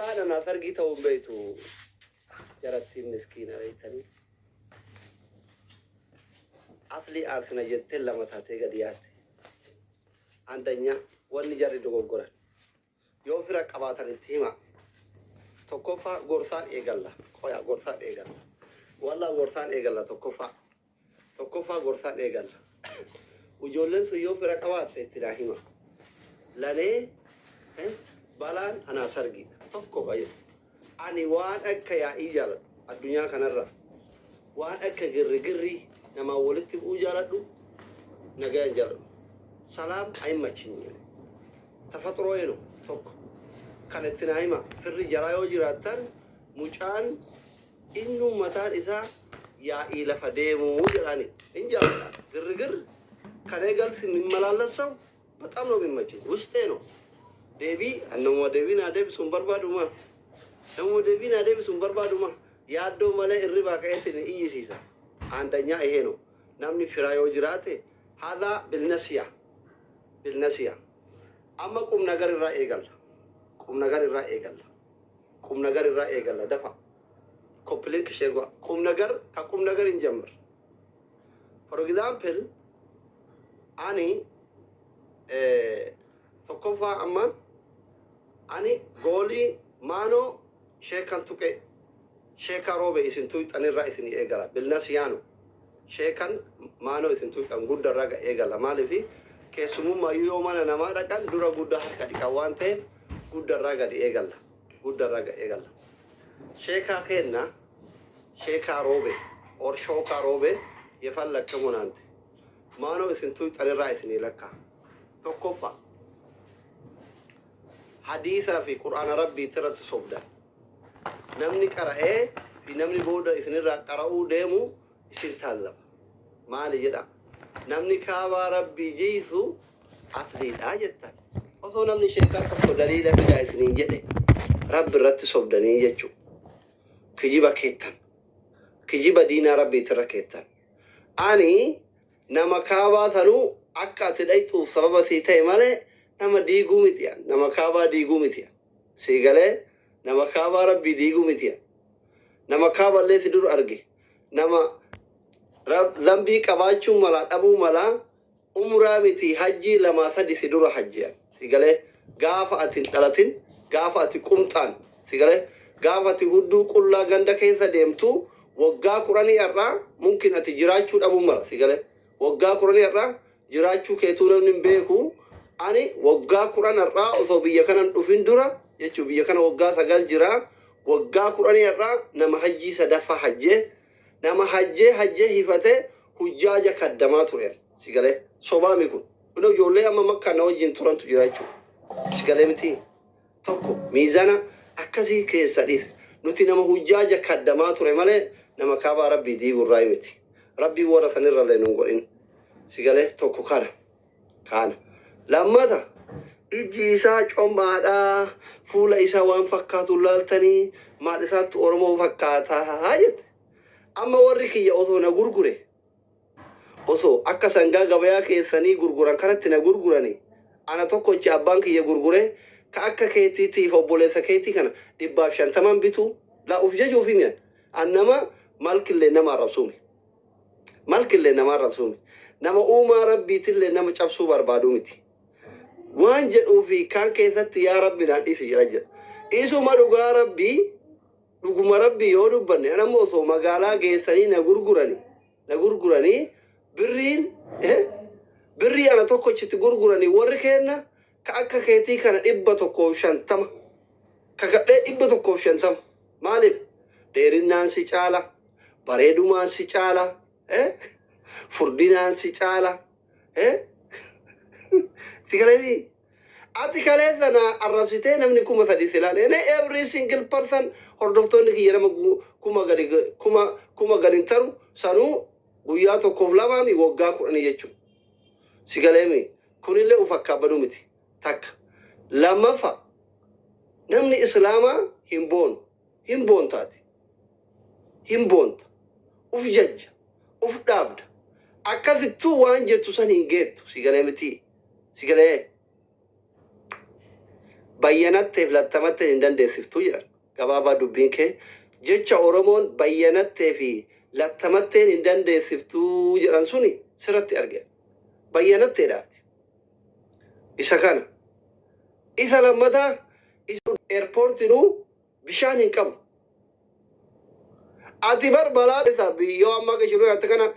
Balaan anaa sargii ta'uu hin beektu. Jarattiin miskiina beektanii. Aslii aarsina jettee lama taatee gadi yaate. አንደኛ wanni jarri dogoggoran yoo fira qabaatan itti hima. Tokkoffaa gorsaan eegalla. Qoya, gorsaan eegalla. Wallaa, gorsaan eegalla tokkoffaa. Tokkoffaa gorsaan eegalla. Ijoolleen sun yoo fira qabaatte itti naa hima. Lanee balaan anaa sargiidha. Tokko fayyada. Ani waan akka yaa'ii jaaladhu addunyaa kanarra. Waan akka girrigirrii namaan walitti bu'uu jaaladhu, nagayaan jaaladhu. ሰላም አይመችኝም። ተፈጥሮዬ ነው tokko. Kan itti naa hima. Firri jaraa yoo jiraattan, mucaan innuu mataan isaa yaa'ii lafa deemuu jedhani. Hin jaalladha. Girrigir ከኔ ጋር የሚመላለስ ሰው በጣም ነው የሚመቸኝ። ውስጤ ነው። Deebii annuma deebii naa deebisuun barbaaduma. Namuma deebii naa deebisuun barbaaduma. Yaaddoo malee irribaa ka'eetti ni iyyisiisa. አንደኛ ይሄ ነው። Namni firaa yoo jiraate haadha bilnasiya. Bilnasiya. Amma ቁም ነገር irraa eegalla. ቁም ነገር irraa eegalla. ቁም ነገር irraa eegalla dafa. Copy link share godha. ቁም ነገር ከቁም ነገር እንጀምር። For example, ani tokkoffaa amma ani goolii maanoo sheekan tuqe, sheeka roobe isin tuyxanirraa isin eegala. Bilnasiyaanu sheekan maanoo isin tuyxan guddarraa eegala. Maaliifi keessumummaa yoo mana namaa dhaqan dura guddaa harka dhiqan waan ta'eef guddarraa gadi eegalla. Guddarraa gadi eegalla. Sheekaa keenna, sheekaa roobe or shookaa roobe የፈለግከ ሆናንተ maanoo isin tuyxanirraa isinii lakkaa. Tokkoffaa, hadiisaa fi qur'aana rabbii irratti sobdan. Namni qara'ee fi namni booda isinirraa qara'uu deemu isin taallaba. Maali jedha? Namni kaabaa rabbii jiisu atliidhaa jettan. Osoo namni sheekaa tokko daliila fidaa isiniin jedhe, rabbi irratti sobdanii jechuudha. Kijiba keettan. Kijiba diinaa rabbiitirra keettan. Ani nama kaabaa sanuu akka ati dhayxuuf sababa sii ta'e malee nama diiguu miti. Nama kaabaa diiguu miti. Sii galee, nama kaabaa rabbii diiguu miti. Nama kaaballee si dur arge. Nama zambii qabaachuu mala dhabuu mala, umraa miti hajjii lamaa sadi si dura hajjiyan. Si galee, gaafa ati hin dhalatin, gaafa ati qumxaan, si galee, gaafa ati hudduu qullaa ganda keessa deemtu, waggaa 10 har'aa mumkin ati jiraachuu dhabuu mala. Si galee, waggaa 10 har'aa jiraachuu keetuu namni hin beeku. Ani waggaa 10 har'aa osoo biyya kanan dhufin dura jechuu, biyya kana waggaa 9 jira, waggaa 10 har'aa nama hajjii sadaffaa hajjee, nama hajjee hajjee hifatee hujjaaja kaddamaa ture. Si galee, sobaami kun kun ijoollee amma makkaa na wajjin turantu jira jechuudha. Si galee miti, tokko miizana akkasii keessa dhiise. Nuti nama hujjaaja kaddamaa ture malee nama kaabaa rabbii diigurraa miti. Rabbii warra sanirrallee nun godhin. Si galee, tokko kana. Kana lammata, ijji isaa comaadhaa, fuula isaa waan fakkaatu laaltanii maal isaatti Oromoo fakkaataa jette. Amma warri kiyya osoo na gurgure, osoo akka sangaa gabayaa keessanii gurguran kanatti na gurguranii, ana tokkochi abbaan kiyya gurgure ka akka keetiitiif obboleessa keetii kana 150n bitu la uf jajuuf himiyan. An nama malkillee nama arrabsuumi, malkillee nama arrabsuumi, nama uumaa rabbiitillee nama cabsuu barbaadu miti. Waan jedhuu fi kaan keessatti yaa rabbi naan dhiisi jedha jedha. Isuma dhugaa rabbii, dhuguma rabbii yoo dubbanne, anamma osoo magaalaa geessanii na gurguranii, birriin birrii ana tokkochitti gurguranii, warri kenna ka akka keetii kana 150 kakadhee 150. Maaliif dheerinnaan si caala, bareedumaan si caala, furdinaan si caala, si galee. Ati kaleessa na arrabsitee namni 3000 si ilaale. Ne every single person hordoftoonni kiyya nama kuma gadi kuma gadi hin taru. Sanuu guyyaa tokkoof lamaami, waggaa 10 jechuudha. Si galeemi, kunillee uf akkaabaduu miti. Takka. Lammaffaa, namni islaamaa hin boonu. Hin boontaati. Hin boonta. Uf jajja. Uf dhaabda. Akkasittuu waan jettu san hin geettu. Si galee miti. Si galee. Bayyanatteef lattamatteen hin dandeessiftu jedhan. Gabaabaa dubbiin kee jecha Oromoon bayyanattee fi lattamatteen hin dandeessiftuu jedhan suni sirratti arge. Bayyanatteedhaati. Isa kana. Isa lammataa, isa airportinuu bishaan hin qabu. Ati bar balaa isa biyyoo amma akka shiroo nyatte kana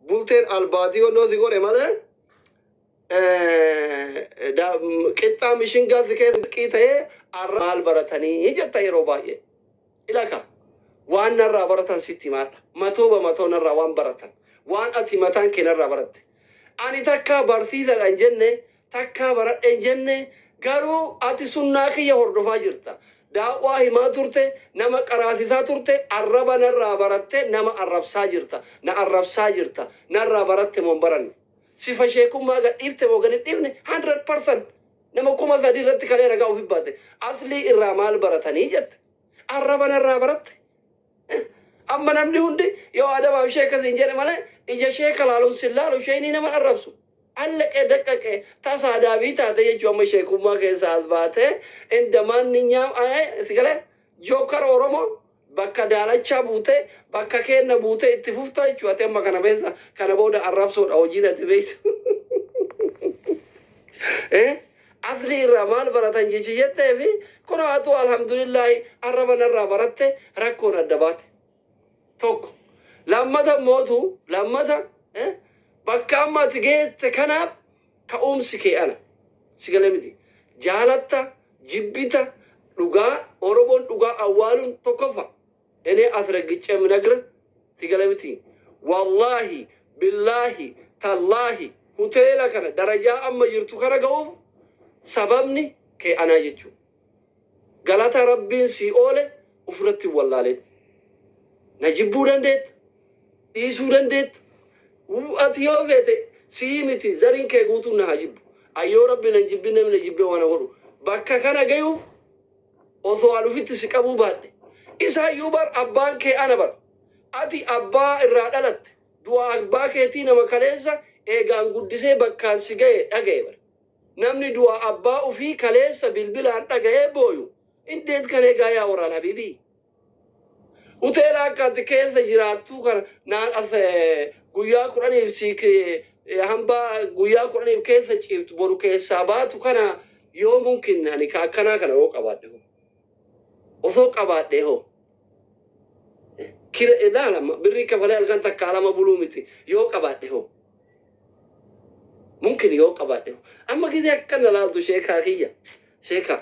bulteen albaatii onnoo si godhe malee, qixxaa mishingaa si keessa birqii ta'ee arra maal baratanii jetta yeroo baay'ee. Ilaka waan narraa baratan sitti himaadha. Matoo bamatoo narraa waan baratan. Waan ati mataan kee narraa baratte. Ani takkaa barsiisadha hin jenne, takkaa baradhe hin jenne, garuu ati sunnaa kiyya hordofaa jirta. Daawwaa himaa turte, nama qaraasisaa turte, arraba narraa baratte nama arrabsaa jirta. Na arrabsaa jirta. Narraa baratte moo hin baranne? Sifa sheekummaa gad dhiifte moo gad hin dhiifne? 100% nama 3000 irratti kalee ragaa ofi baate. Aslii irraa maal baratanii jette? Arraba narraa baratte. Amma namni hundi yoo adabaaf sheeka siin jedhe malee ija sheeka laaluun sin laalu, sheeyni nama arrabsu. Allaqee daqqaqee tasaa daabii taate jechuu. Amma sheekummaa keessaa as baatee inda maanninyaam si galee jookar Oromoo bakka daalachaa buutee, bakka keenna buutee itti fuftaa jechuu. Ati amma kana beessa, kana booda arrabsoodha hojiin ati beeysu. Aslii irraa maal baratan jechi jettee fi kun atu alhamdulillahi arraba narraa baratte, rakkoon adda baate. Tokko lammata mootu lammata bakka amma ati geesse kanaaf ka'umsi kee ana. Si galee miti? Jaalatta jibbita, dhugaa Oromoon dhugaa awwaaluun tokkoffa እኔ አስረግጬ የምነግርህ፣ si galee miti? Wallaahi, billaahi, tallaahi, hoteela kana darajaa amma jirtu kana ga'uuf sababni kee anaa jechuudha. Galata Rabbiin sii oole ofirratti hin wallaaleen. Na jibbuu dandeetta, dhiisuu dandeetta. Ati yoo feete sii miti, zariin kee guutuun na haa jibbu. Ayyoo Rabbi nan jibbin, namni na jibbee waan godhu. Bakka kana gayuuf osoo an ufitti si qabuu baadhe. Isaayyuu bar abbaan kee ana bar. Ati abbaa irraa dhalatte. Du'a abbaa keetii nama kaleessa eegaan guddisee bakkaan si gahe dhagaye bar. Namni du'a abbaa ufii kaleessa bilbilaan dhaga'ee booyu. እንዴት ከኔ ጋር ያወራል حبيبي? Hoteela akka ati keessa jiraattu kana naan as guyyaa 10f si hambaa guyyaa 10f keessa ciiftu, boru keessaa baatu kana yoo mumkin ani ka akkanaa kana yoo qabaadhe hoo, osoo qabaadhe hoo, kira ilaalama birrii kafalee halkan takkaa lama buluu miti, yoo qabaadhe hoo, mumkin yoo qabaadhe hoo, amma gizee akkana laaltu, sheekaa kiyya, sheekaa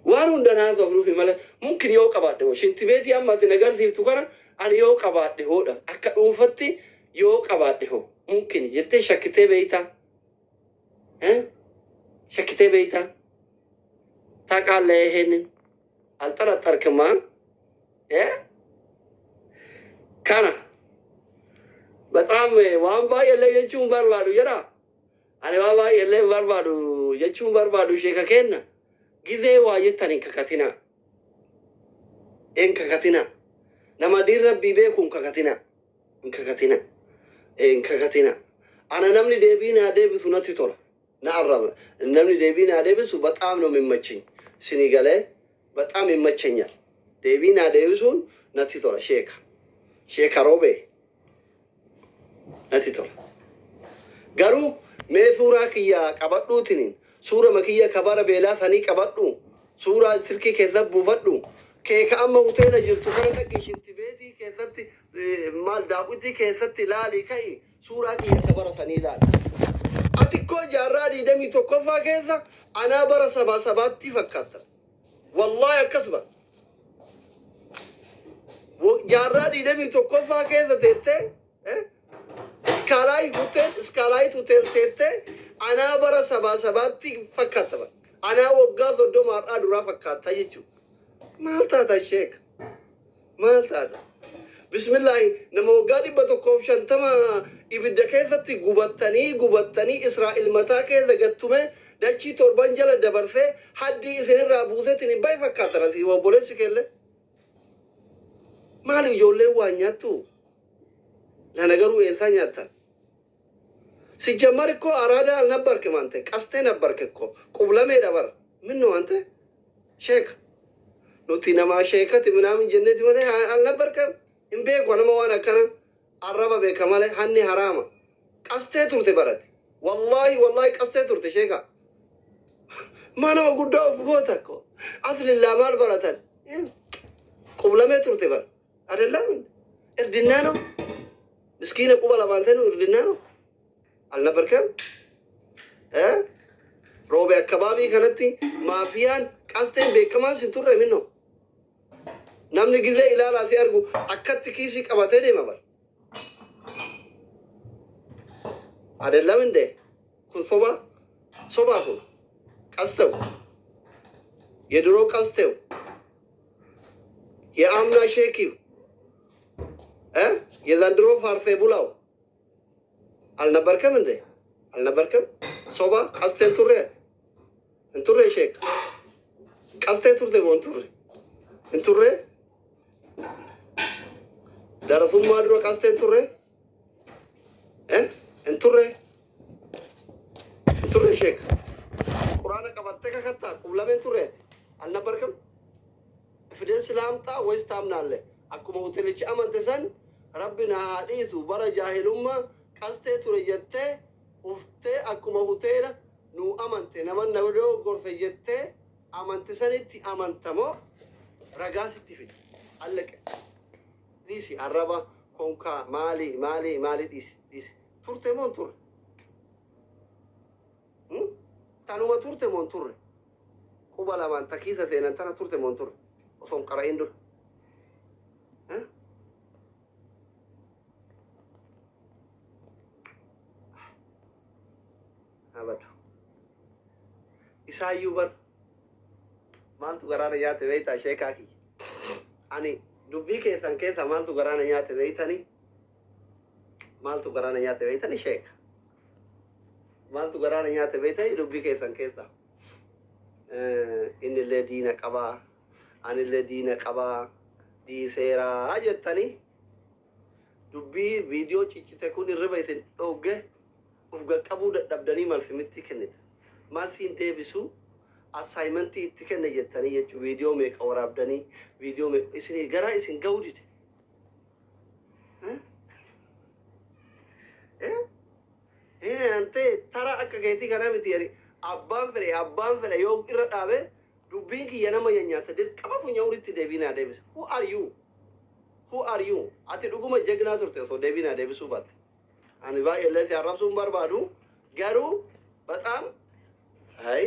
waan hunda naasoof nufi malee, mumkin yoo qabaadhe hoo, shintibeetii amma ati nagarsiiftu kana ani yoo qabaadhe hoodha, akka dhuunfatti yoo qabaadhe hoo, mumkin jettee shakkitee beeytaa? Shakkitee beeytaa? ታውቃለህ? ይሄንን አልጠረጠርክማ? Kana በጣም waan baay'eellee jechuun barbaadu jedha. Ani waan baay'eellee barbaadu jechuun barbaadu, sheeka kenna gizee waa jettan hin kakatinaa, hin kakatinaa. Nama diin Rabbii beeku hin kakatinaa, hin kakatinaa, hin kakatinaa. Ana namni deebii naa deebisu natti tola. Na arraba namni deebii naa deebisu በጣም ነው የሚመቸኝ። Isinii galee? በጣም ይመቸኛል። Deebii naa deebisuun natti tola. Sheeka, sheeka roobee natti tola. Garuu mee suuraa kiyya qabadhuutiniin, suura kiyya kabara beelaa sanii qabadhu, suuraa silkii keessa buufadhu, keeka amma hoteela jirtu kana dhaqi, shintibeetii keessatti maal daawwitii keessatti laalii ka'i, suuraa kiyya kabara sanii ilaali. Ati koo jaarraa 21ffaa keessa anaa bara sabaa sabaatti fakkaatta. Wallaahi akkas bara. Jaarraa 21ffaa keessa teettee Skylight Hotel, Skylight Hotel teettee anaa bara sabaa sabaatti fakkaatta bara. Anaa waggaa 30 har'aa duraa fakkaatta jechuudha. Maal taata, sheeka? Maal taata? Bismillaahi, nama waggaa 150 ibidda keessatti gubattanii gubattanii Israa'el mataa keessa gattume, dachii torban jala dabarsee haddii isinirraa buuseetiin hin bahe fakkaatan asii obboleessi keelle. Maal ijoolleen waan nyaattu? Lana garuu eessaa nyaattan? ሲጀመር እኮ አራዳ አልነበርክም አንተ፣ ቀስቴ ነበርክ እኮ፣ ቁብለሜ ነበር። ምን ነው አንተ sheeka? Nuti namaa sheekati ምናምን jenneeti malee አልነበርከም። Hin beeku nama waan akkana arraba beeka malee hanni haraama. Qastee turte barate. Wallaahi, wallaahi, qastee turte sheeka. Maa nama guddaa of goota ko. Aslillaa maal baratan? Qublamee turte bara. አይደለም እርድና ነው። ምስኪነ quba lamaan ta'e እርድና ነው። አልነበርከም? Roobe አካባቢ kanatti maafiyaan qasteen beekamaan sin turre minno. Namni gizee ilaalaa si argu akkatti kiisii qabatee deema bara. አይደለም እንዴ? Kun soba soba kun ቀስተው የድሮ ቀስተው የአምና ሼኪው የዘንድሮ ፋርሴ ቡላው አልነበርከም እንዴ? አልነበርከም? Soba qasteen turre hin turre sheek qastee turte moo hin turre? Hin turre. Darasummaa dura qasteen turre hin turre, hin turre sheek. Quraana qabattee kakattaa qublameen turre አልነበርክም? Evidence ላምጣ ወይስ ታምናለህ? Akkuma hoteelichi amante san rabbi na haa dhiisu bara jaahilummaa qastee ture jettee uftee akkuma hoteela nu amante nama na gorse jettee amante sanitti amantamoo ragaa sitti fide allaqe dhiisi arraba konkaa maali maali maali dhiisi dhiisi turte moo hin turre? Tanuma turte moo hin turre? Quba lamaan takiisa seenan tana turte moo hin turre osoo hin qara'in dura? Eh? Abadu. Isaayyuu bar maaltu garaana nyaate beeytaa sheekaa kiyya? Ani dubbii keessan keessa maaltu garaana nyaate beeytanii? Maaltu garaana nyaate beeytanii sheeka? Maaltu garaana nyaate beeytanii dubbii keessan keessa? Innillee diina qabaa, anillee diina qabaa, dhiiseeraa jettanii dubbii viidiyoo ciccite kun irriba isin dhoogge uf qaqqabuu dadhabdanii malsimitti kennite. Malsiin deebisuu assignmentii itti kenne jettanii jechuun viidiyoo meeqa waraabdanii viidiyoo meeqa isin garaa isin ga'uu dide. Eh? Eh, ante tara akka keetii kanaa miti jedhi abbaan fedhe yoo irra dhaabe dubbiin kiyya nama nyaata dirqama funya uritti deebii naa deebisa. Who are you? Who are you? Ati dhuguma jegnaa turte osoo deebii naa deebisuu baatte. Ani baay'ee illee si arrabsuu hin barbaadu garuu በጣም አይ.